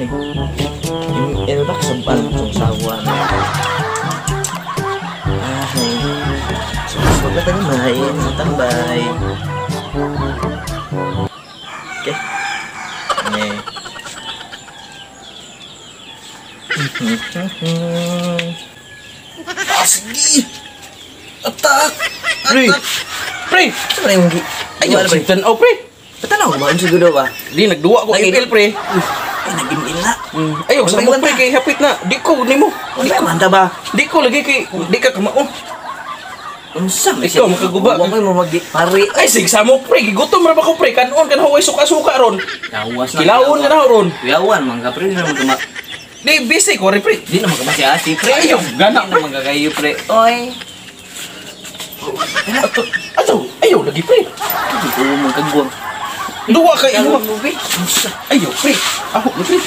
ni? ML ba kasabaan sa sawa na. Ay. So, wag na tayo main sa tambay. Okay. Eh. Ah, sige! Attack! Pre! Pre! Sa man yung Ay, Ay, yung tanaw, pre! Patanaw ba? Ano siguro ba? Di, nagduwa ko ML, pre. Ay, nag-ML na. Ayaw, sa mo, pre, kay hapit na. Di ko, ni mo. Di ko. Manta ba? Di ko, lagi kay, di ka kamao. Unsa? Ikaw, makaguba. Huwag mo mag pare. Ay, sig sa mo, pre. Gigutom ra ba ko, pre? Kanon, ka na huwag suka-suka ron. Tawas na. Kilawon ka na ron. Kuyawan, mga pre. Di naman kama. Di, busy ko, pre. Di naman kama siya, si pre. Ayaw, gana, Di naman kakayo, pre. Oy. Ato, ato, ayaw, lagi, pre. Di ko magkagwang. Duwa ka, imo. Karon mo, pre. Unsa? Ayaw, pre. Ako, pre.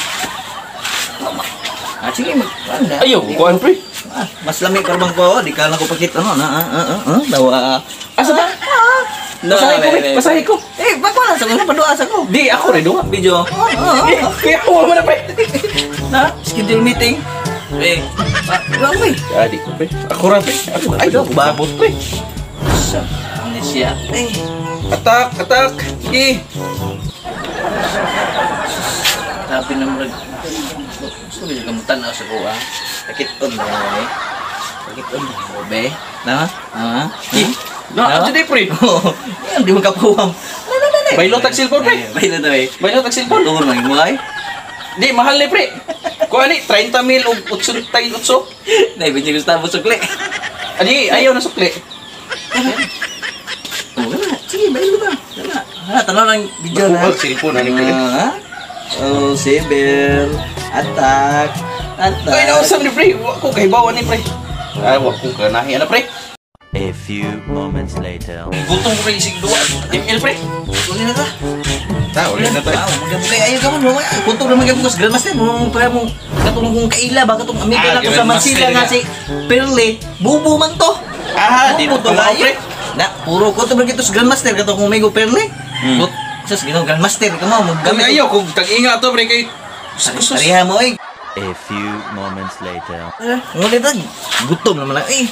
Ah, sige, mag... Ano? Ayaw, kuan, pre. Ah, mas lami ka bang ko, di ka lang ko pakita no na dawa. Asa ba? Pasahe ko, pre. Pasahe ko. Eh, bak wala sa ko paduwa sa ko. Di, ako rin, duwa. Video. Kaya ako man na, pre. Na, schedule meeting. Eh, duwa ko eh. Ah, di ko, pre. Ako ra, pre. Ako, ay, Duwa ba? abot, pre. Sa, ano siya? Eh, Attack, attack. Sige. sabi na murag. Gusto ko yung kamutan sa ko ah. Sakit on na eh. Sakit on na be. Na? Ha? Na, ano di, pre? Yan, di mo kapuwam. Na, na, na, na. Baylo tag cellphone, pre. Baylo to eh. Baylo tag cellphone. Tuhor man mo ay. Di, mahal ni, pre. Kuha ni, 30 mil og 8 tayo 8. Nay, binyo Gustavo sukli. Adi, ayaw na sukli. Oh, gana. Sige, baylo ba? Gana. Ha, tanaw lang video na. Nakuha, cellphone na ni pre. Ah, oh, Sibel. Attack. Attack. Ay, nausap ni pre. Wa ko kahibawan ni pre. Ay, wa ko kanahi ana, pre. A few moments later. Gutom ko kay isig duwa. ML, pre. Uli na ta. Ta, uli na tayo. Wow, magabukay ayo ka mo. Kuntog na magabukay sa Grandmaster. Mo para mo katong kong kaila ba katong amiga Ah, na ko sa Grandmaster Mansila nga nga. si Perle. Bubo man to. Ah, di Bubo na to tumaw, kayo. pre. Na, puro ko to to sa Grandmaster katong kong amigo Perle. Hmm. But sa Ginoo Grandmaster ka mo Gamit. maggamit. Ayaw, kung tag-inga to, pre, kay... Sus, Pareha mo eh. A few moments later. Ngulit lang. Gutom naman lang. Eh,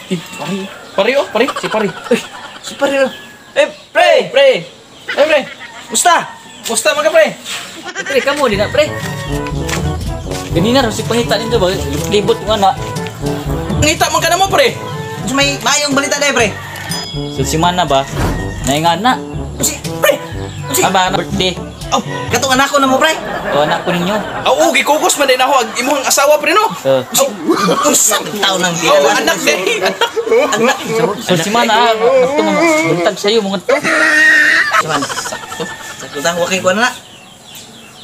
Eh, pare. Pare, oh, pare. Si pare. Uy, si pare. Eh, pre! Pre! Eh, pre. Musta? Musta mga pre? Pre, kamo din na, pre. Ganina rin si pangita nito ba? Libot ko na. Ngita man ka na mo, pre. So may maayong balita dahil, pre. So si Mana ba? Naingan na. Si, pre! Si, Aba, birthday. oh, katong anak ko na mo, pre. O anak ko ninyo. Oo, gikugos man din ako ang imong asawa, pre, no? So, Usang tao nang Oh, anak din. Anak. Anak. so si Mana, ah, ito mga buntag sa'yo, mga to. Saman, sakto. Sakto tang wakay ko na.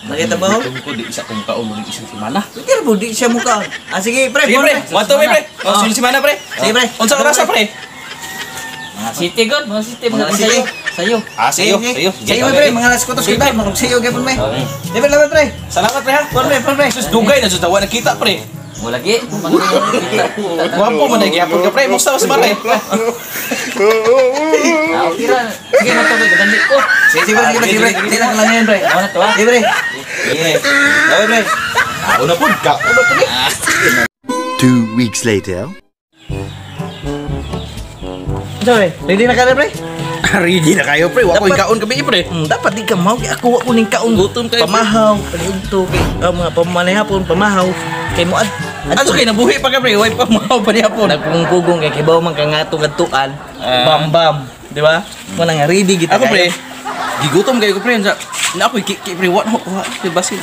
Nakita ba ho? Ko di isa kong kaon mo isang semana. Pero po, di siya mukha. Ah, sige, pre. Sige, bon, pre. Wanto, pre, pre. Oh, Oh. sunod semana, pre. Sige, pre. Unsa oras pre? Mga city god, mga city, mga Mga city. sayo. Sayo. Ah, sayo, sayo. Sayo, pre. Mga alas 4 kita. Mga sayo, gapon, pre. Okay. Sige, pre, pre. Salamat, pre, ha. Bon, pre, bon, pre. Sus, dugay na jud wa nakita, pre. Mo lagi. Mga Gwapo man na gyapon ka, pre. Musta ba si Mare? Ah, okay ra. Sige, matawag ko, dali ko. Sige, sige, pre, sige, pre, sige, pre. Sige lang lang yan, pre. Ako na to, ah. Sige, pre. Sige. Sige, pre. Una pud ka. Una pud. 2 weeks later. Sorry, ready na ka na, pre? Ready na kayo, pre. Wa ko kaon gabi, pre. Dapat di ka mau kay ako wa ko ning kaon. Gutom kayo, pre. Pamahaw, paniudto kay mga pamanehapon, pamahaw kay mo ad. Ano kay nabuhi pa ka, pre? Way pa mao pa niya po. Nagpungpugong kay kibaw man ka nga kadtuan. Bam bam, di ba? Mo na nga ready kita Ako, pre. kayo. Gigutom kayo ko, pre. Unsa na ako kiki, pre. Wa na ko kuha. Pre, basin.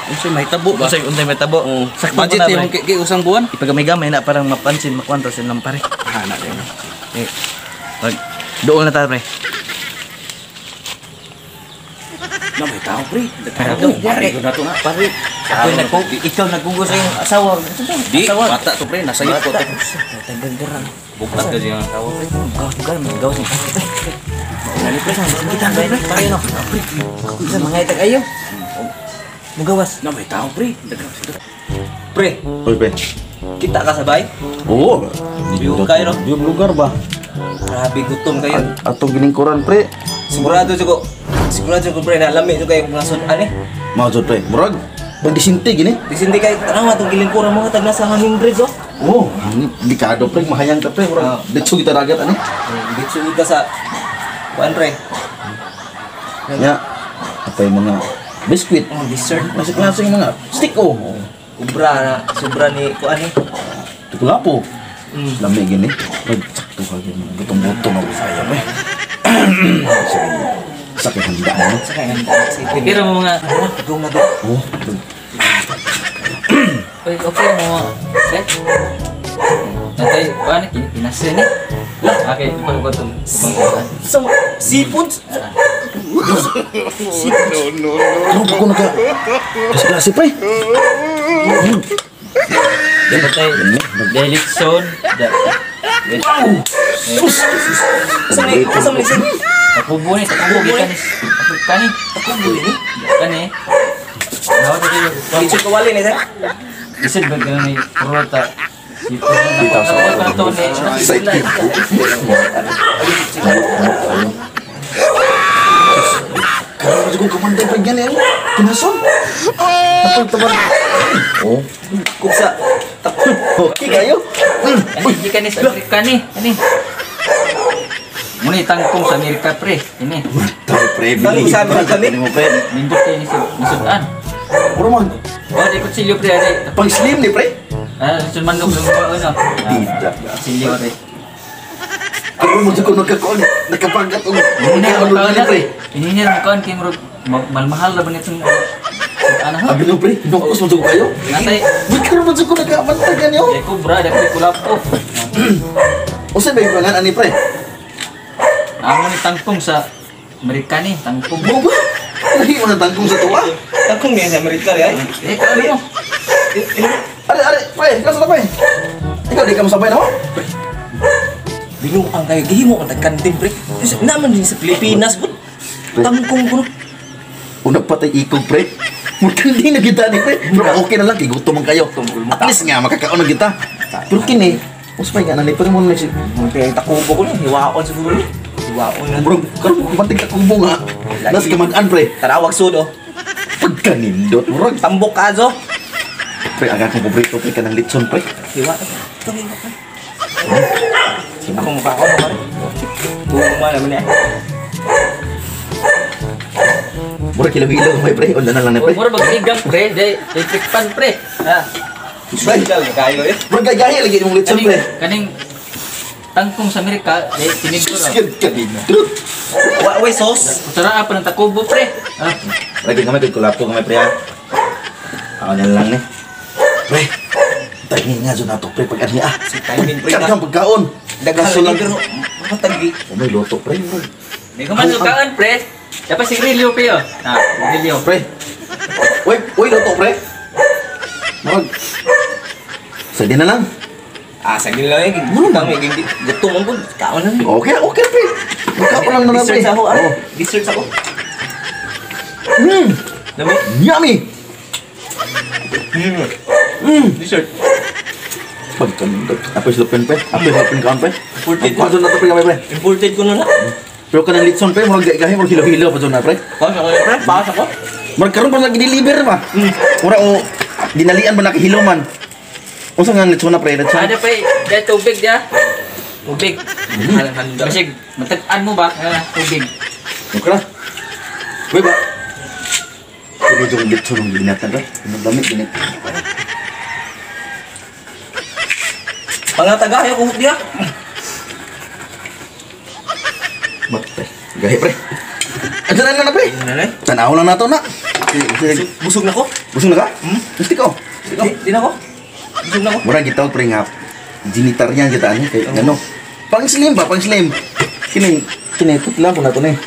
Unsay mahitabo ba? Unsay unsay may tabo. Oh, Sakto budget na, ni pre. imong kiki usang buwan. Ipagamay-gamay na parang mapansin makwanta sa ilang pare. Hana kayo. Eh, pag doon na tayo, pre. Na may tao, pre. Tao, pare ko na to na. Pare, ikaw nagpo, ikaw nagpugo sa iyong asawa. Di, Asawa. bata to, pre. Nasa iyo ko to. Tagagaran. Buklat ka siya. Asawa, pre. Gawas gawas gawas ni pre. Mauna ni pre, kita pre. Pare no. Pre. Sa mga itag ayo. Mugawas. Na may tao, pre. Pre, Oy, pre. kita ka sabay? Oo. Biyo kayo, no? Biyog lugar ba? Grabe gutom kayo. Atong gilingkuran, pre. Sigurado jud ko. Sigurado jud ko pre na lami jud kayo mga sudan eh. Mga jud, pre. Murag. Bandisinti gini. Disinti kay tanaw atong gilingkuran mga tag nasa hanging bridge oh. Oh, delikado pre, mahayang ka pre, murag ditso kita dagat ani. Ditso ka sa kuan pre. Nya. Apay mga biscuit, Oh, dessert. klase-klase yung mga stick oh. Ubra na, sobra ni kuan ni. Tukulapo. Lami gini. Sakto ka gini. Gutom-gutom ako saya pre. Sa kay handa mo. Sa kay handa sa ipin. Pero mga Dugong na do. Oh, Uy, okay mo. Pre. Natay, kuan kini kinasa ni. Lah, okay, pag ko to. So, seafood. Ano pa ko naka klase pre? Dapat tay Delitson. Wow! Sus! Sa ni, sa ni sir. Takubo ni, takubo gikan ni. Kani, Takubo ni. Kani. Nawa ta kayo. Ditso kawali ni sir. Isid ba ganun ni pruta. Dito sa Sa Karon jud kong kamanday pa yan eh. Kinason. Napagtaban. Oh. Kugsa. Okay kayo. Ani gikan ni sa Amerika ni. Ani. Muna itangkong sa Amerika pre. Ini. Tay pre, Tangkong sa Amerika, ni? Mo pre. Nindot kayo ni sa nisudan. Puro man Oh, di kutsilyo pre ari. pang slim ni pre. Ah, sun manok lang ba ano? Tidak. Kutsilyo pre. Karon mo jud ko nagkakuan, nakabagat og Ini nagkakuan ang ni pre. Ini niya ang kuan kay murag malmahal ra ba nitong ana ha? Abi no pre, nokos mo jud ko kayo. Natay, Uy, karon mo jud ko nagkamantay ganyo. di ko bra, di ko kulapo. Usa ba yung pangan ani pre? Amo ni tangkong sa Amerika ni, tangkong. Mo ba? Lahi mo na tangkong sa tuwa. Tangkong niya sa Amerika ay. Eh, kaano mo? Are are pre, ikaw sa pre. Ikaw di ka mosabay na mo? Binuang kayo gihimo ang tagkantin pre. Naman din sa Pilipinas pud. Tangkong kuno. Una pa tay ikog pre. Murkandi na kita ni pre. Pero okay na lang kay gutom man kayo. At least nga makakaon na kita. Pero kini, uspay nga na ni pero mo na si Kaya takubo ko na, hiwaon siguro. Hiwaon na. Bro, karon banting ka kubo nga. Nas kamag-an pre. Tarawag sud oh. Pagkanindot murag. Tambok kazo. Pre, ang akong paborito pre kanang litson pre. Hiwa. Ito hiwa pre. Ako mukha ko no pare. Tumo man naman eh. Murag kilo-kilo may pre, onda na lang ni pre. Murag mag-igang pre, di electric pan pre. Ah, Pre, Kayo eh. murag gagahi lagi imong litson kaning pre. kaning tangkong sa Amerika, di tinidor. Skid kanindot. Wa way sauce. Kusara pa ng takubo pre. Ah, Lagi kami kay kulapo kami pre. Ako na lang ni. Pre, timing nga dyan nato pre pag ani ah. Si timing pre. Pagkaon pagkaon. Daghan Kaso lagi lang. pero matagi. Oh, may luto pre. May kumasukaan pre. Dapat si Grillo pre oh. Ah, Grillo. Pre. Uy, uy luto pre. Murag. Sa di na lang. Ah, sa gila eh. Kami gutom man pud. Kaon na. Okay, okay pre. Magkaon lang na lang pre. Dessert sa ako, ah. Oh. Dessert sa ako. Dami. Yummy. Dessert. Pagkanindot. Apoy silupin pre. Apoy silupin kaon pre. Imported. Ang na to pre kami pre. Imported ko na na. Pero kanang litson pre, murag gahi murag hilo-hilo pa dyan na pre. Paas ako pre. Paas ako. Murag karon pa lagi deliver ba? Mura o dinalian ba nakahilo man. Unsa nga litson na pre, litson? Ada pre, di tubig dia. Tubig. Handa. Basig, matag-an mo ba? Ah, tubig. Okay na. Uy ba? Pero yung litson ang ginatan pre. Ang dami gini. Pangatagahay ako diya. Bat pre. Gahi pre. Ano na na pre? Tanaw lang nato na. Busog na ko. Busog na ka? Gusto ko. Di na ko. Busog na ko. Mura gitawag pre nga genitaryan kita ani kay ano. Pang slim ba, pang slim. Kini kini tutla ko na to ni.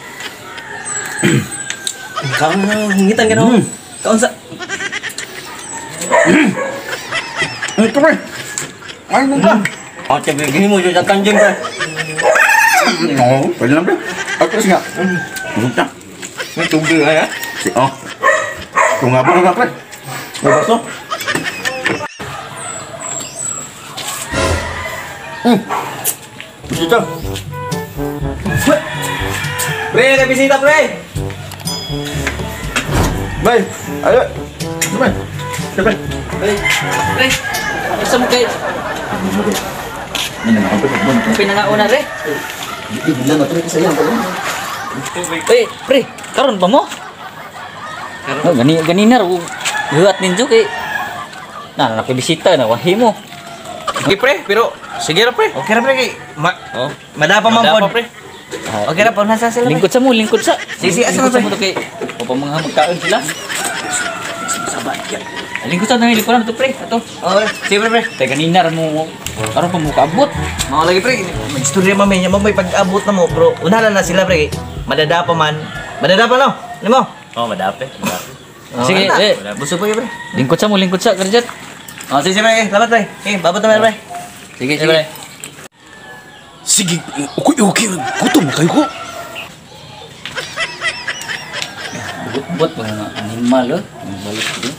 Kaon na hingitan ka na. Kaon sa Ito pre. Ay mo ka. Oh, sabi, gini mo sa kanjeng pre. Oo, pwede lang pre. At least nga. Busog na. May tubig ay ah. Si oh. Kung nga ba na pre. May baso. Dito. Pre, may bisita pre. Bay. Ayo. Pre. Pre. Pre, asa mo kay? Pinangauna re. Di na pre kasi yan. Pre, pre, karon pa mo? Karon. Gani ganina ro. Huwat ninyo kay na nakibisita na wahi mo. Okay pre, pero sige ra pre. Okay ra pre kay madapa man pod. Pre. Okay ra pod nasa sila. Lingkod sa mo, lingkod sa. Sige, asa mo pre? Kay upang mga magkaon sila. Lingkod sa nang lingkuran to pre. Ato. Oh, sige pre. Tay ganina ra mo karon pa mo kaabot. Mao lagi pre, magstorya man may nya mo may pag-abot na mo pero unahan na sila pre. Madadapa man. Madadapa no. Nimo? Oh, madape. Sige, eh. Busog pa pre. Lingkod sa mo, lingkod sa karjat. Oh, sige pre, salamat pre. Eh, babot na pre. Sige, sige. Sige, okay, okay. Gutom kayo ko. Bot mga animal oh. Balik dito.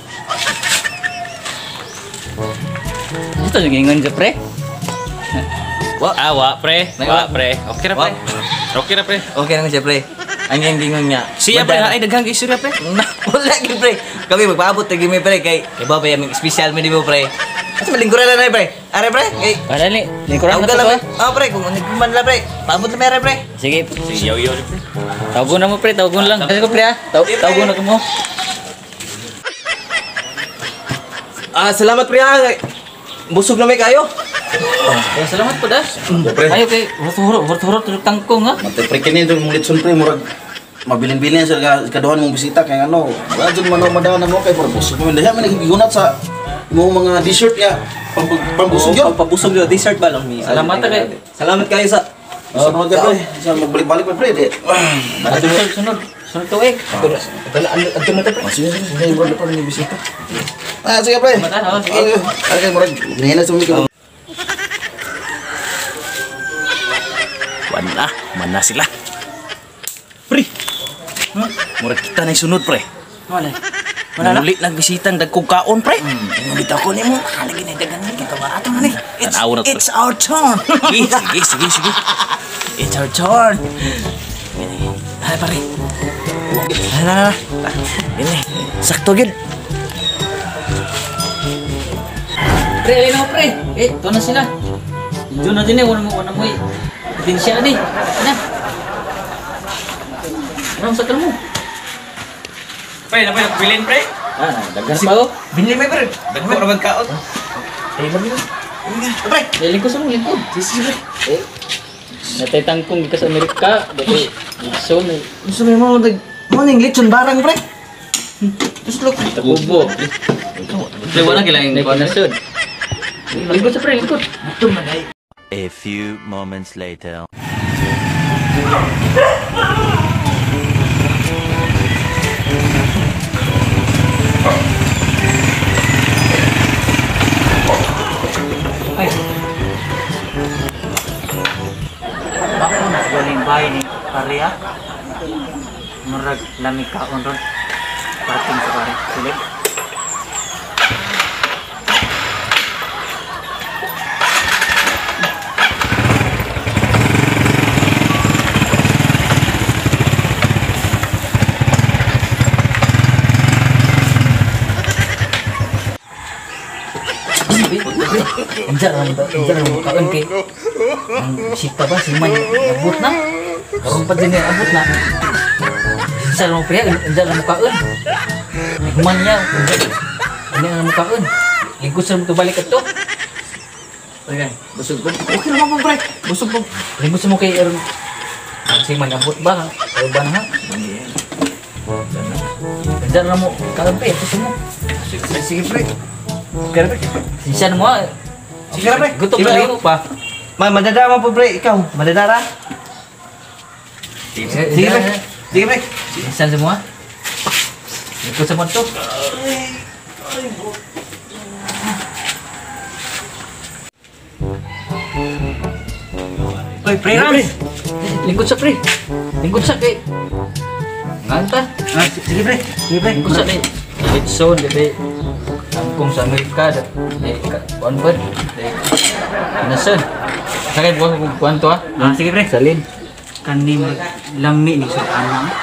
Ito yung ingon sa pre. Wa, wa pre. Wa pre. Okay ra pre. Okay ra pre. Okay ra siya pre. Ang iyang gingon niya. Siya pre, ay daghang istorya pre. Wala gid pre. Kami magpaabot tagi mi pre kay iba pa yung special mi nimo pre. Asa malingkuran na pre. Are pre. Kay Para ni lingkuran na to. Oh pre, kung man la pre. Paabot na pre pre. Sige. Sige, yaw pre. Tawagon na mo pre, tawagon lang. Kasi ko pre ah. Tawagon na ko mo. Ah, salamat pre ah. Busog na may kayo. Eh, salamat po das. Pre. Ayo kay hurot-hurot tulog tangkong ha. Matay pre kini jud mong litson pre murag mabilin-bilin sa kaduhan mong bisita kay ano. Wala jud man madaan mo kay murag busog man diha man gigunat sa imong mga dessert nga pambusog yun. Pambusog yun, dessert ba lang mi. Salamat kay. Salamat kayo sa Salamat kayo pre. Sa magbalik-balik pa pre. Sunod sunod sunod tuig. Ito na adto na pre. Sige sige, murag pa ni bisita. Ah, sige pre. Sige. Ay kay murag ginahina sa mi. Wala, mana sila. Pre. Murag kita na sunod pre. Wala. Wala na. Muli nagbisitang dagkog kaon pre. Ulit ako nimo. Lagi na dagan ni kita ba ato man. It's our turn. Sige, sige, sige. It's our turn. Ay pare. Hala. Ini sakto gid. Pre, alin mo pre. Eh, to na sila. Diyo na din eh, wala mo ebidensya ni. Na. Ano sa mo? Pre, napay nagbilin pre. Ah, daghan pa oh. Binili may pre. Dagko ra man kaon. Eh, lagi na. Pre. Eh, lingkod sa mo, lingkod. Sige, pre. Eh, natay tangkong gikas sa Amerika, dati litson. Gusto mo mo morning litson barang pre. Just look. Takubo. Pre, wala kilang kinasod. Lingkod sa pre, lingkod. Ito man ay. A few moments later. Ay. Ako na galing bahay ni Paria. Murag lamig kaon ron. Parating sa pare. Sulit. Anjar lang kaon kay ang bisita ba si man abot na. Karon pa din abot na. Sa mo pre, anjar lang kaon. Nagman niya. Ani ang kaon. Lingkod sa mo balik adto. Okay, busog ko. Okay ra man pre. Busog ko. Lingkod sa mo kay aron si man abot ba? Ayo ba na ha? Anjar lang mo kaon pre, ito mo. Sige pre. Okay ra pre. Sinsan mo. Sige ra pre. Gutom na ako pa. Ma, madadama po pre, ikaw. Madadara. Sige pre. Sige pre. Sinsan sa mo ha. Lingkod sa mo to. Oy, pre Rams. Lingkod sa pre. Lingkod sa kay. Nganta. Sige pre. Sige pre. Lingkod sa kay. Litson dili. Tangkong sa Amerika dili kuan ba? Nasan? Sakay buwan kung kuan to ha. Sige pre. Salin. Kani lami ni sa anang.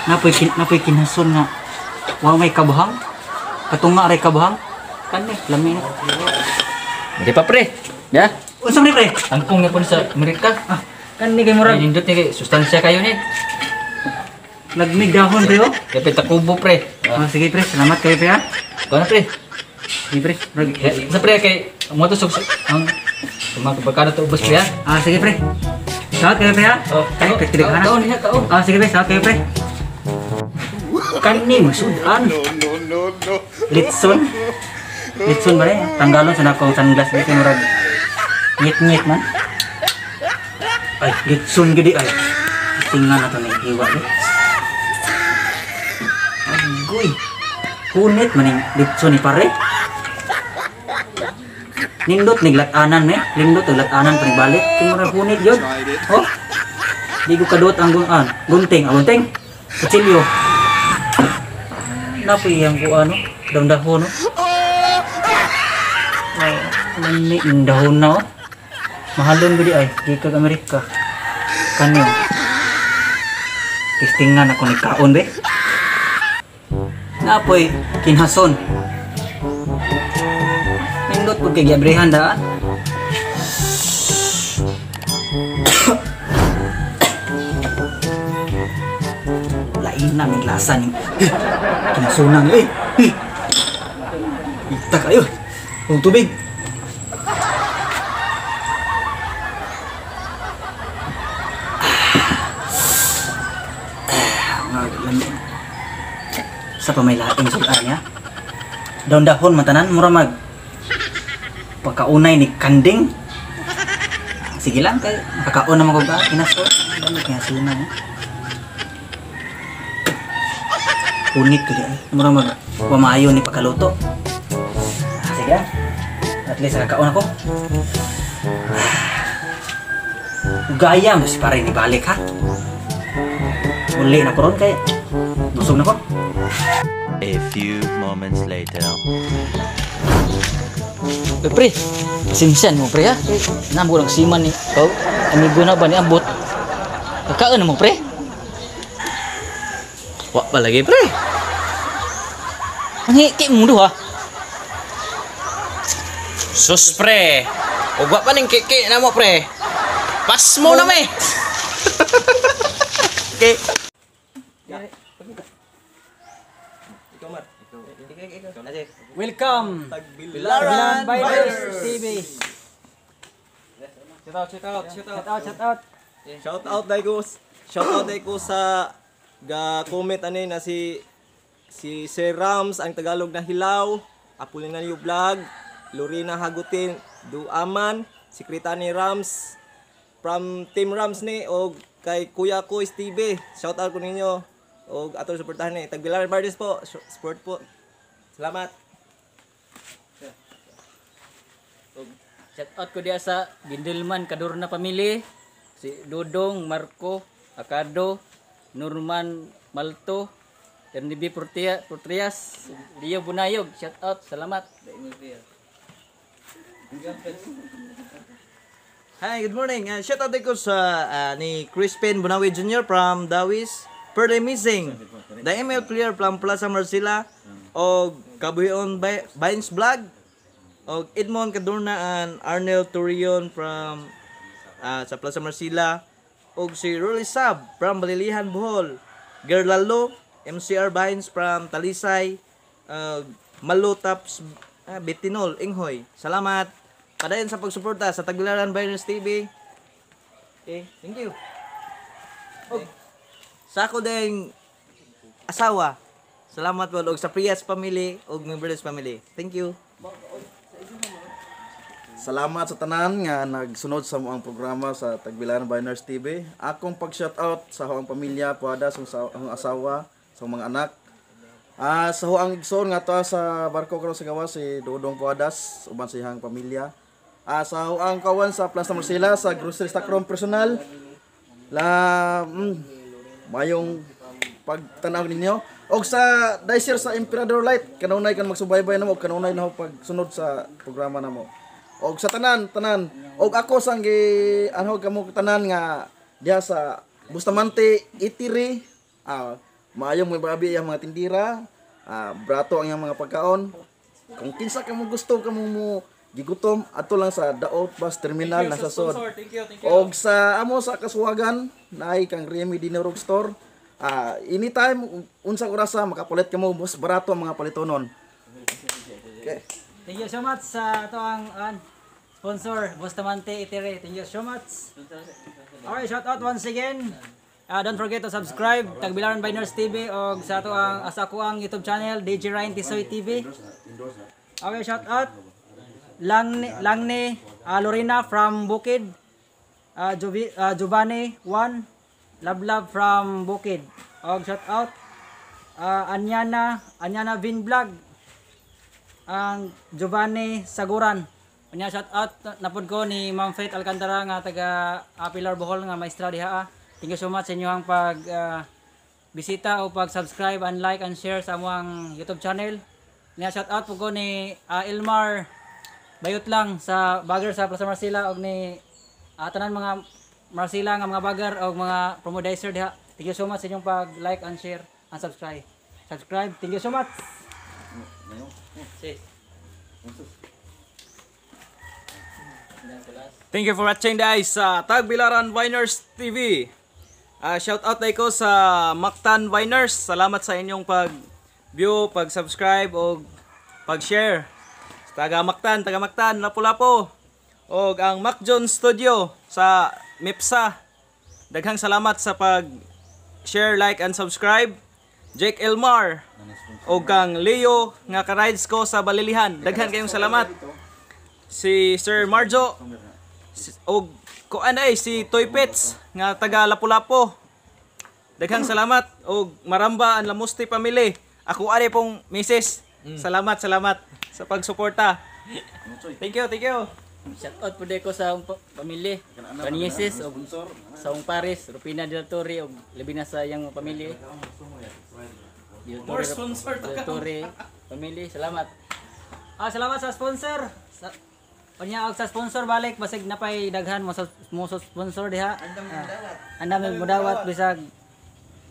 Napoy kinason nga wa may kabahang. Katunga aray kabahang. Kani, lami na. Di pa pre. Ya. Unsa man ni pre? Angkong na po sa Amerika. Ah, kani kay murag Nindot ni kay sustansya kayo ni. Lagmig dahon pre oh. Dapat takubo pre. Ah, sige pre, salamat kayo pre ha. Kuha na pre. Sige pre. Murag- Sa pre kay mo to sug ang mga barkada to ubos pre ha. Ah, sige pre. Salamat kayo pre ha. Oh, Ay, pre, tilig-hanas. Kaon niya kaon. Ah, sige pre, salamat kayo pre. Kani mo sudan. No, no, no. Litson. Litson ba eh? Tanggalon sa nakong sunglass dito murag ngit-ngit man. Ay, litson gidi ay. Tingnan na to ni hiwa di. Agoy. Punit man ning litson ni pare. Nindot ni glatanan me, lindot og glatanan pa ni balik. Kay murag punit gyud. Oh. Di ko kaduot ang gunting, ang gunting. Kutsilyo. Napoy ang kuan no, dahon-dahon no. Ay, lami yung dahon na oh. Mahalon gudi ay, di kag Amerika. Kanyo. Tistingan ako ni kaon be. Napoy kinhason. Nindot pud kay giabrehan da. Lain na may lasa ning kinasunan ni. Eh, ita kayo. Kung tubig. Sa pa may laing sudan niya. Dahon-dahon matanan mura mag pagkaunay ni kanding. Sige lang kay makakaon naman ko ba kinaso. Dami kinasunan. Punit ko di ay. Mura mag wa maayo ni pagkaluto. Ah, sige ah. At least nakakaon ako. Gaya mo si pare ni balik ha. Uli na ko ron kay busog na ko. A few moments later. Eh, pre, sinsan mo pre ha. Namo lang siman ni. Oh, amigo na ba ni abot? Kakaon mo pre? Wa pa lagi pre. Ang hiki mo duha. Sus pre. Ug wa pa ning kiki na mo pre. Pas mo na me. Okay. Welcome. Tagbilaran Biders TV. Shout out, shout out, shout Shout out, shout out. Shout out dai ko. Shout out dai ko sa ga comment ani na si Sir Rams ang Tagalog na hilaw, Apolinario Vlog, Lorena Hagutin, Duaman, Sekreta ni Rams from Team Rams ni og kay Kuya ko TV. Shout out ko ninyo og ato suportahan ni Tagbilaran Barders po. Support po. Salamat. Shout out ko diya sa Gindelman Kadurna family, si Dodong Marco Acado, Norman Malto, Ernie B. Portrias, Leo Bunayog. Shout out, salamat. Hi, good morning. Shout out ko sa ni Crispin Bunawi Jr. from Dawis, Pearly Missing, the ML player from Plaza Marcela, og Kabuhion Vines Vlog, og Edmond Cadorna and Arnel Turion from sa Plaza Marcela, og si Rolly Sab from Balilihan, Bohol, Gerlalo, MCR Vines from Talisay, Malo Taps, Betinol, Inghoy. Salamat. Padayon sa pagsuporta sa Tagbilaran Biners TV. Okay, thank you. Og sa ako ding asawa. Salamat po og sa Prias family og members family. Thank you. Salamat sa tanan nga nagsunod sa moang programa sa Tagbilaran Biners TV. Akong pag-shoutout sa akong pamilya, puada sa akong asawa, sa mga anak. Sa huang igsoon nga to sa barko karon sa gawas si Dodong Puadas uban sa iyang pamilya. Sa huang kawan sa Plaza Marcela sa Grocery Stockroom personal. La mayong pagtanaw ninyo. Og sa Dicer sa Emperador Light kanunay kan magsubaybay namo og kanunay na pagsunod sa programa namo. Og sa tanan og ako sang gi anhog kamo tanan nga diha sa Bustamante Itiri, maayong may babi ang mga tindira. Brato ang iyang mga pagkaon. Kung kinsa ka mo gusto ka mo mo gigutom, ato lang sa Daot Bus Terminal nasa sod. Thank you, thank you. Og sa amo sa Kasuwagan, naay kang Remy Dinurog Store. Anytime unsang orasa makapalit kamo, mas barato ang mga palitonon. Okay. Thank you so much sa ato ang sponsor, Bustamante Itere. Thank you so much. Okay, shout out once again. Don't forget to subscribe Tagbilaran by Nurse TV og sa ato ang asa ko ang YouTube channel DJ Ryan Tisoy TV. Okay, shout out Langne Langne Lorena from Bukid. Giovanni 1 Love Love from Bukid. Og shout out Anyana Anyana Vin Vlog, ang Giovanni Saguran. Unya, shout out napud ko ni Ma'am Faith Alcantara nga taga Pilar, Bohol, nga maestra diha. Thank you so much sa inyong pag bisita o pag-subscribe and like and share sa among YouTube channel. Unya, shout out pud ko ni Elmar Bayot lang sa bagger sa Plaza Marcela og ni tanan mga Marcela nga mga bagger og mga promodizer diha. Thank you so much sa inyong pag like and share and subscribe. Subscribe. Thank you so much. Sis. Thank you for watching, guys, sa Tagbilaran Viners TV. Shout out ko sa Mactan Viners. Salamat sa inyong pag view, pag subscribe o pag share. Taga Mactan, taga Mactan, Lapu-Lapu. Og ang Macjon Studio sa Mipsa. Daghang salamat sa pag share, like and subscribe. Jake Elmar og kang Leo nga ka-rides ko sa Balilihan. Daghan kayong salamat. Si Sir Marjo og kuan ay si Toy Pets nga taga Lapu-Lapu. Daghang salamat og Maramba ang Lamusti family. Ako ari pong misis. Salamat, salamat sa pagsuporta. Thank you, thank you. Shout out po ko sa akong pamilya. Kanieses og sa akong Paris, Rupina Del Torre og labi na sa iyang pamilya. Del Torre, Del Torre family, salamat. Salamat sa sponsor. Sa Unya og sa sponsor balik basig napay daghan mo sa sponsor diha. Andam mo dawat bisag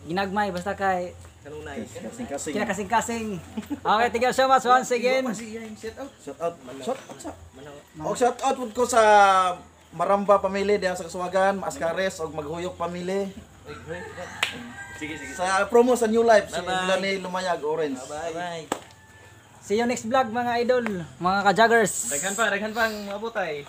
ginagmay, basta kay Kasing-kasing. Kaya kasing-kasing. Okay, thank you so much once again. Shout out. Shout out sa. Og shout out pud ko sa Maramba family diha sa Kasuwagan, Mascares og Maghuyok family. Sige, sige. Sa promo sa New Life si Melanie Lumayag Orange. Bye. See you next vlog, mga idol, mga ka-joggers. Daghan pa ang mabutay.